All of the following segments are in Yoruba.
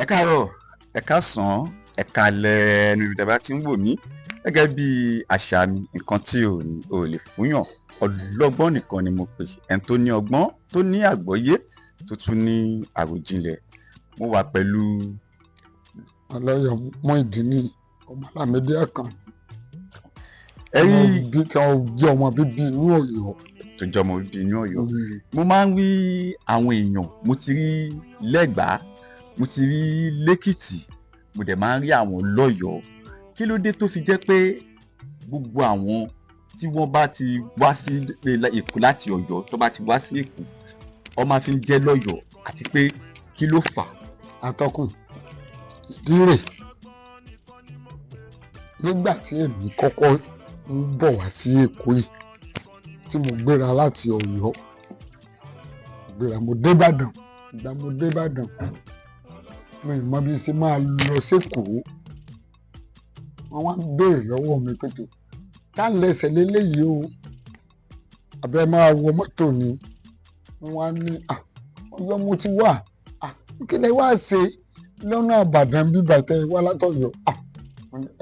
Ẹ káàárọ̀, ẹ káàsán, ẹ káalẹ́ níbi tí a bá ti ń wò mí. Gẹ́gẹ́ bí àṣà mi, nǹkan tí ò ní ò lè fúnyàn, ọlọ́gbọ́n nìkan ni mo pè, ẹni tó ní ọgbọ́n, tó ní àgbọ́yé, tó tún ní àròjinlẹ̀. Mo wà pẹ̀lú Ọlọ́yọ̀ Muyideen ọmọ Lámídì Àkànní. Ẹ̀rí. Ọmọ bí tí wọ́n jẹ́ ọmọ bíbí inú Ọ̀yọ́. Tó jẹ́ ọmọ bíbí inú Ọ̀yọ́. Mo máa ń rí àwọn èèyàn, mo ti rí lẹ́gbàá, mo ti rí lẹ́kìtì, mo dẹ̀ máa ń rí àwọn lọ́yọ̀ọ́. Kí ló dé tó fi jẹ́ pé gbogbo àwọn tí wọ́n bá ti wá sí Èkó láti Ọ̀yọ́, tó bá ti wá sí Èkó, wọ́n máa fi ń jẹ́ lọ́yọ̀ọ́, àti pé kí ló fà á? Atọ́kùn, ìdí rẹ̀, nígbà tí èmi kọ́kọ́ ń bọ̀ wá sí Èkó yìí, tí mo gbéra láti Ọ̀yọ́, gbéra, mo dé Ìbàdàn. Ìgbà mo dé Ìbàdàn, mi ì mọ bí ṣe máa lọ sékòó. Wọ́n wá ń béèrè lọ́wọ́ mi pé, tó tá lẹ́sẹ̀ léléyìí o, àbẹ́ máa wọ mọ́tò ni? Wọ́n wá ní, à, Ọ̀yọ́ mo ti wà. À, kí lẹ wá ṣe lọ́nà Ìbàdàn bí bàtẹ́ wá látọ̀yọ́? À,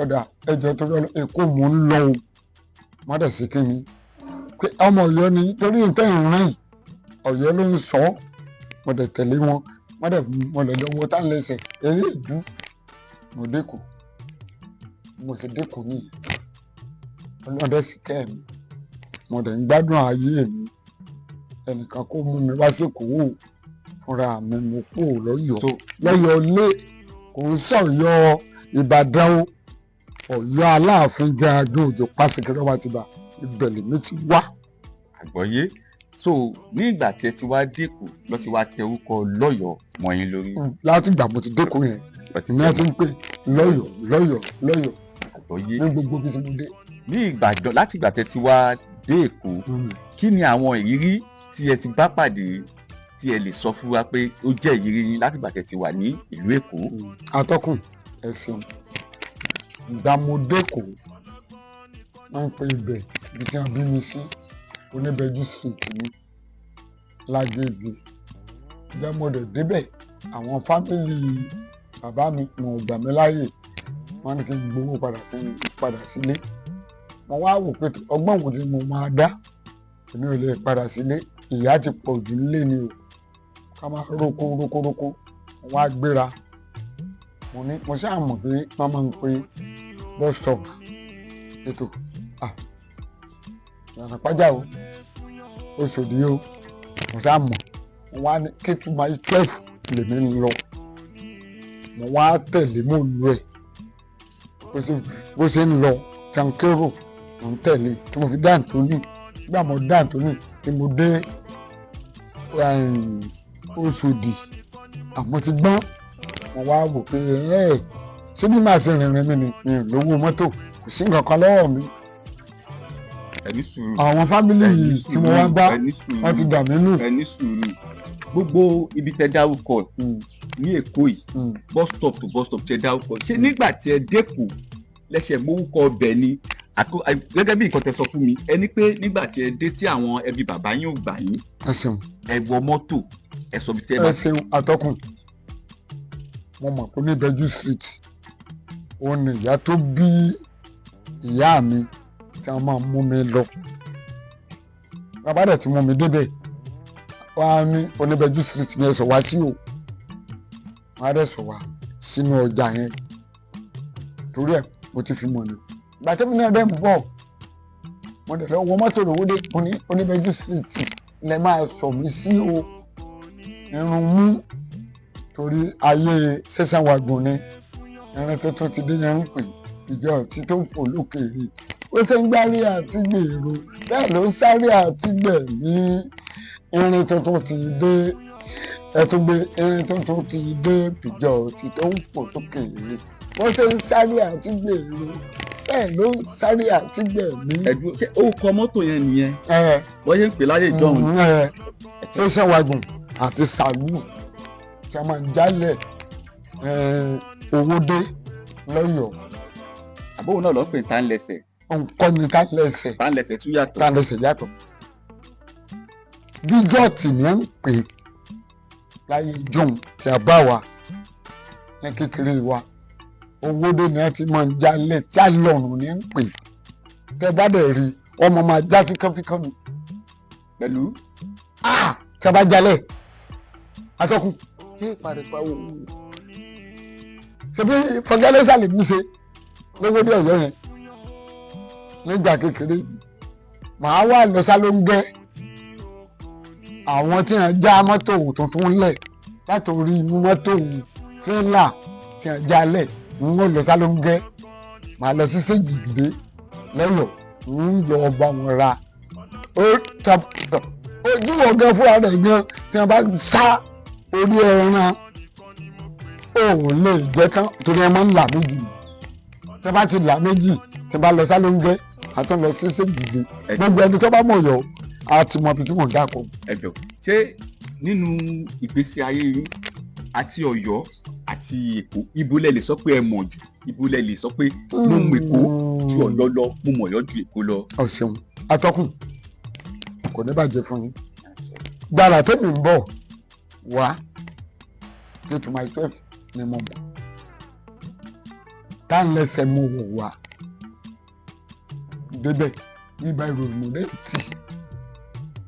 ọ̀dà ẹjọ́ torí Èkó mò ń lọ o. Wọ́n dẹ̀ sí kí ni pé ọmọ Ọ̀yọ́ ni, torí nǹkan ìrìn Ọ̀yọ́ ló ń sọ. Mo dẹ̀ tẹ̀lé wọn, wọ́n dẹ̀ mo dẹ̀ lọ́wọ́ tá lẹ́sẹ̀ eré ìdú, mo dẹ́kọ̀, mo sì dẹ́kọ̀ nìyí. Ọlọ́dẹ sì kẹ́ mi, mo dẹ̀ ń gbádùn ayé mi. Ẹnìkan kó mú mi wá sékòó fúnra mi, mo kú lọ́yọ̀ọ́. Lọ́yọ̀ọ́ lé, kò ń sọ̀yọ́ Ìbàdàn o, Ọ̀yọ́ Aláàfin gangan, Òjò pàṣẹkẹrẹ wa ti bá ibẹ̀ lèmi ti wá. Àgbọ́yé. So ní ìgbà tí ẹ ti wá dẹ́kọ̀ lọ ti wá tẹ orúkọ lọ́yọ̀ọ́ mọ́ yín lórí? Láti ìgbà mo ti dẹ́kọ̀ yẹn ní wọ́n ti ń pè lọ́yọ̀ọ́, lọ́yọ̀ọ́, lọ́yọ̀ọ́. Àgbọ́yé. Ní gbogbo ibi tí mo dé. Ní ìgbà láti ìgbà tẹ ti wá dé Èkó, kí ni àwọn ìrírí tí ẹ ti bá pàdé tí ẹ lè sọ fún wa pé ó jẹ́ ìrírí yín láti ìgbà tẹ ti wà ní ìlú Èkó? Atọ́kùn, ẹ ṣeun. Ìgbà mo dẹ́kọ̀, wọ́n ń pe ibẹ̀, ibi tí wọ́n bí mi sí, Oníbẹ̀jú Street ní Lágége. Ìgbà mo dẹ̀ débẹ̀, àwọn family bàbá mi, wọn ò gbà mí láàyè. Wọ́n ní kí n gbowó padà, kí n padà sílé. Mo wá wò pé ọgbọ́n wo ni mo máa dá, èmi ò lè padà sílé, ìyà ti pọ̀ jù nílé ni o, ká máa roko roko roko. Mo wá gbéra, mo ní mo ṣáà mọ̀ pé wọ́n máa ń pe bus stop ètò ìyànà pàjá o, Òṣòdì o. Mo ṣáà mọ̀, mo wá ní Kétu Mile 12 lèmi ń lọ. Mo wá tẹ̀lé, mò ń lọ ẹ̀ bó ṣe ń lọ tankero, mo ń tẹ̀lé tí mo fi dá Anthony. Nígbà mo dá Anthony, tí mo dé Òṣòdì, àmọ́ ti gbọ́n. Mo wá wò pé ẹ ṣé bí màá ṣe rìnrìn mi ni, mi ò lówó mọ́tò, kò sí nǹkan kan lọ́wọ́ mi. Ẹ ní sùúrù. Àwọn family Ẹ ní tí mo wá bá, ẹ ní sùúrù. wọ́n ti dà mí nù. Ẹ ní sùúrù. Gbogbo ibi tẹ dárúkọ ní Èkó yìí, bus stop to bus stop tẹ dárúkọ, ṣé nígbà tí ẹ dẹ́kọ̀ lẹ́sẹ̀ mórúkọ ọbẹ̀ ni? Gẹ́gẹ́ bí nǹkan tẹ sọ fún mi, ẹ ní pé nígbà tí ẹ dé, tí àwọn ẹbí bàbá yín ò gbà yín, Ẹ ṣeun. ẹ wọ mọ́tò, ẹ sọ bí tí ẹ Ẹ bá. ṣeun, atọ́kùn. Mo mọ̀ pé Oníbẹ̀jú Street, òun ni ìyá tó bí ìyá mi tí wọ́n máa mú mi lọ. Bàbá dẹ̀ ti mú mi débẹ̀, wọ́n á ní Oníbẹ̀jú Street ni ẹ sọ wá sí o. Wọ́n á dẹ̀ sọ wá sínú ọjà yẹn, torí ẹ̀ mo ti fi mọ̀ ní. Ìgbà tí mo náà dẹ̀ ń bọ̀, mo dẹ̀ lọ wọ mọ́tò lówó dé, mo ní Oníbẹ̀jú Street lẹ máa sọ mí sí o. Irun mú, torí ayé station wagon ni. Irin tuntun ti dé yẹn ń pè ìjọ tí tó ń fò lókèrè, ó ṣe ń gbárí àti gbèrò, bẹ́ẹ̀ ló ń sáré àti gbẹ̀mí. Irin tuntun ti dé, ẹ tún gbé, irin tuntun ti dé, ìjọ tí tó ń fò lókèrè, ó ṣe ń sáré àti gbèrò, bẹ́ẹ̀ ló ń sáré àti gbẹ̀mí. Ẹ dúró, ṣé ó kọ mọ́tò yẹn nìyẹn? Ẹ. Wọ́n yẹn ń pè láyé ìjọ́un? Ẹ, station wagon àti sàlù tí a máa ń jálẹ̀ owó dé lọ́yọ̀ọ́. Àbóhùn náà ló ń pè ní tánlẹsẹ̀? Nǹkan ní tánlẹ̀sẹ̀. Tánlẹsẹ̀ tún yàtọ̀. Tánlẹ̀sẹ̀ yàtọ̀. Peugeot ni à ń pè láyé jọ̀hún tí a bá wa. Ní kékeré wa, Owódé ni wọ́n ti máa ń jalè tí àlọ́run ní ń pè. Tẹ bá dẹ̀ rí, ọmọ máa já fíkánfíkán ni. Pẹ̀lú. Ah, tí a bá jalè, atọ́kùn kí paripa wo ṣebí fọgẹ́lẹ́sà lè mí ṣe lówódé Ọ̀yọ́ yẹn nígbà kékeré. Màá wà lọ sálóńgẹ́, àwọn tí wọ́n já mọ́tò tuntun lẹ̀ látòrí inú mọ́tò tírélà tí wọ́n já lẹ̀, ń lọ sálóńgẹ́, màá lọ sí Séjìgbé lọ́yọ̀, ń lọ bá wọn ra. Ó ta ojú wọn gan fúnra rẹ̀ gan. Tí wọ́n bá sá orí ẹran, ò lè jẹ́ tán, torí ẹ máa ń là méjì ni. Tí wọ́n bá ti là méjì, tí wọ́n bá lọ sálóńgẹ́, àtún lọ sí Séjìgbé. Gbogbo ẹni tó bá mọ̀ yọ á ti mọ ibi tí mò ń dàpọ̀. Ẹ jọ̀ọ́, ṣé nínú ìgbésí ayé yín, àti Ọ̀yọ́ àti Èkó, ibo lẹ lè sọ pé ẹ mọ̀ jù? Ibo lẹ lè sọ pé mo mọ̀ Èkó ju Ọ̀yọ́ lọ, mo mọ̀ Ọ̀yọ́ ju Èkó lọ? Ọ ṣeun, atọ́kùn, kò ní bàjẹ́ fún yín. Gbàrà tẹ́mi ń bọ̀ wá Kétu Mile 12 ni mo mọ̀ tá ń lẹ́sẹ̀ mo wọ̀ wá débẹ̀. Wheelbarrow mo dé tì,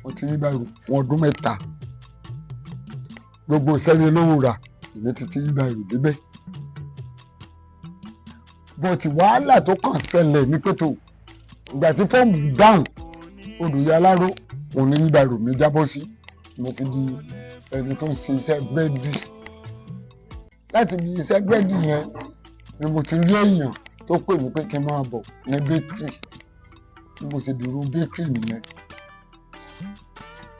mo ti wheelbarrow fún ọdún 3. Gbogbo sẹ́ni olówó rà, èmi ti ti wheelbarrow débẹ̀. But wàhálà tó kàn ṣẹlẹ̀ ní pẹ̀tọ́, ìgbà tí fọ́ọ̀mù dáhùn olùyàláró, òun ní wheelbarrow mi jábọ́ sí. Mo fi di ẹni tó ń ṣe iṣẹ́ búrẹ́dì. Láti fi iṣẹ́ búrẹ́dì yẹn ni mo ti rí èèyàn tó pè mí pé kí n máa bọ̀ ní bakery. Bí mo ṣe dúró bakery nìyẹn,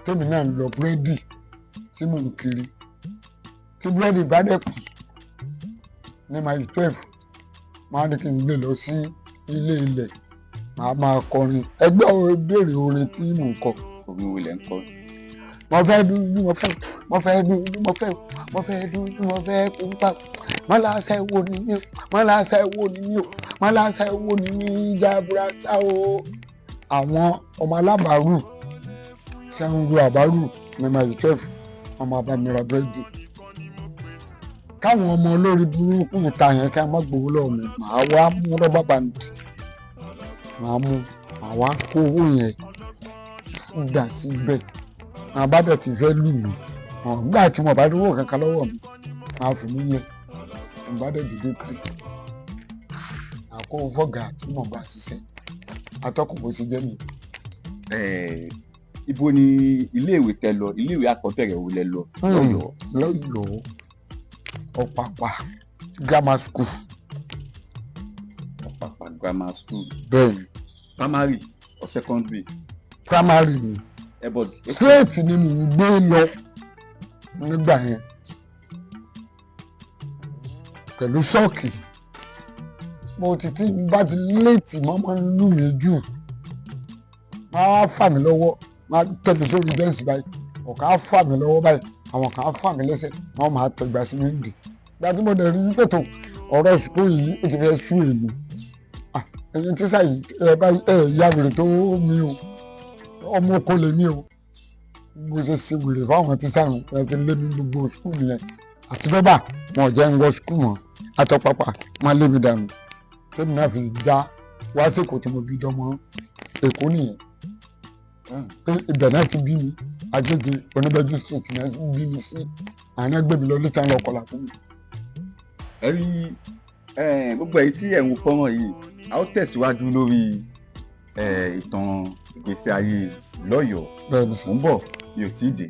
tèmi náà ń lọ búrẹ́dì tí mò ń kiri. Tí búrẹ́dì bá dẹ̀ kù ní Mile 12, máa ní kí n gbé lọ sí ilé ilẹ̀, màá máa kọrin. Ẹgbẹ́ béèrè orin tí mò ń kọ. Orin wo lẹ ń kọ? Mo fẹ́ dúdú, mo fẹ́, mo fẹ́ dúdú, mo fẹ́, mo fẹ́ dúdú, mo fẹ́ pupa. Mọ́láṣẹ́ wo ni mí o? Mọ́láṣẹ́ wo ni mí o? Mọ́láṣẹ́ wo ni mí? Jaburata o. Àwọn ọmọ alábàárù ṣe ń ru àbárù ní Mile 12, ọmọ abamira búrẹ́dì. Káwọn ọmọ olórí burúkú ta yẹn kí a má gbowó lọ́wọ́ mi, màá wá mú rubber band, màá mú, màá wá kó owó yẹn dà síbẹ̀. Àwọn bá dẹ̀ ti fẹ́ lù mí, àwọn gbà tí wọn bá rí owó kankan lọ́wọ́ mi, máa fi mí lẹ̀. Mo bá dẹ̀ dìde pé àkó fọ́gà tí mo bá ṣiṣẹ́. Atọ́kùn, bó ṣe jẹ́ nìyẹn. Ibo ni iléèwé tẹ́ lọ? Iléèwé àkọ́bẹ̀rẹ̀ wo lẹ lọ lọ́yọ̀ọ́? Lọ́yọ̀ọ́, Ọ̀pàpà Grammar School. Ọ̀pàpà Grammar School. Bẹ́ẹ̀ ni. Primary or secondary? Primary ni. Ẹ bọ. Straight ni mò ń gbé lọ nígbà yẹn pẹ̀lú ṣọ́ọ̀kì. Mo ti tí bá ti late, mọ́ máa ń lù mí jù, máa wá fà mí lọ́wọ́, máa tẹ̀ mí sórí bench báyìí. Ọ̀kan á fà mí lọ́wọ́ báyìí, àwọn kan á fà mí lẹ́sẹ̀, wọ́n máa tẹ̀gbà sí mi dì. Ìgbà tí mo dẹ̀ rí wípé tó ọ̀rọ̀ school yìí, ó ti fẹ́ sú èmi. Ah, ẹ̀yin tíṣà yìí, ẹ bá ẹ ya wèrè tó mi o, ọmọ oko lè mí o. Mo ṣe ṣe wèrè fáwọn tíṣà yìí, ẹ ti lé mi gbogbo school yẹn àti rọ́bà, wọn ò jẹ́ ń wọ school mọ́. Àtọ́pàpà wọn lé mi dànù, tẹ́mi náà fi já wá sèkó tí mo fi dánmọ́ Èkó nìyẹn, pé ibẹ̀ náà ti bí mi. Agége Oníbẹ́jú Street náà bí mi sí. Àwọn ẹgbẹ́ mi lọ létà lọ kọlà fún mi. Ẹ rí gbogbo èyí tí ẹ̀ ń wo fọ́nrán yìí, a ó tẹ̀síwájú lórí ìtàn ìgbésí ayé lọ́yọ̀ọ́. Bẹ́ẹ̀ ni sọ. Mò ń bọ̀, mi ò tí ì dé.